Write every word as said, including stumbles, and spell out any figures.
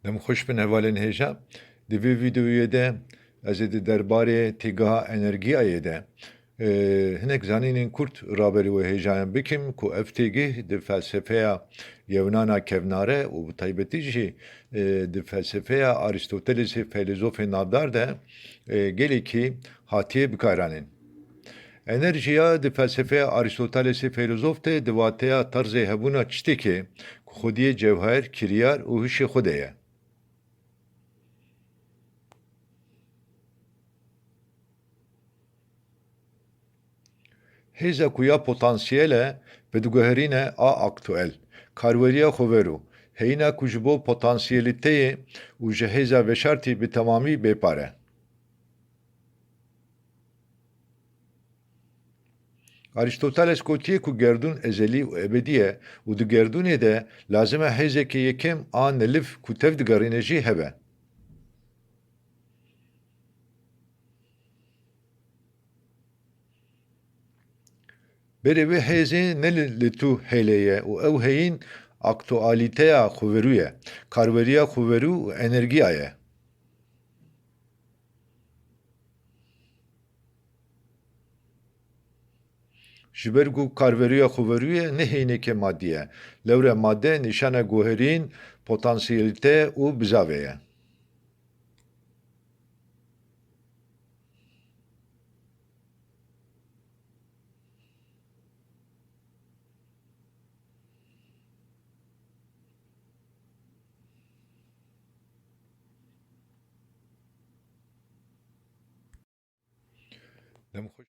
Dem xweş bin hevalên hêja. Di vê vîdeoyê de ez ê di derbarê têgeha enerjiyayê de, e, hinek zanînên kurt raberî we hêjayan bikim ku ev têgih di felsefeya Yewnana kevnare û bi taybetî jî, e, di felsefeya Arîstotelesê feylezofê navdar de, e, gelekî hatiye bikaranîn. Enerjiya di felsefeya Arîstotelesê feylozof de di wateya terzê hebûna tiştekê ku xwediyê cewher, kiryar û hişê xwe de ye. Hêza ku ya potansiyel e, bi diguherîne a aktuel, karweriya xweverû, heyîna ku ji bo potansiyelîteyê û ji hêza veşartî bi temamî bêpar e. Arîstoteles gotiye ku gerdûn ezelî û ebedî ye û di gerdûnê de lazim e hêzeke yekem a neliv ku tev digerîne jî hebe. Berê wê hêzê ne li, li tu hêlê ye û ew heyîn aktualîteya xweverû ye, karweriya xweverû û enerjiya ye. Ji ber ku karveriya xweverû ye, ne hêneke madî ye. Lewre made nîşana guherîn, potansiyelîte û bizavê ye. Dem xweş.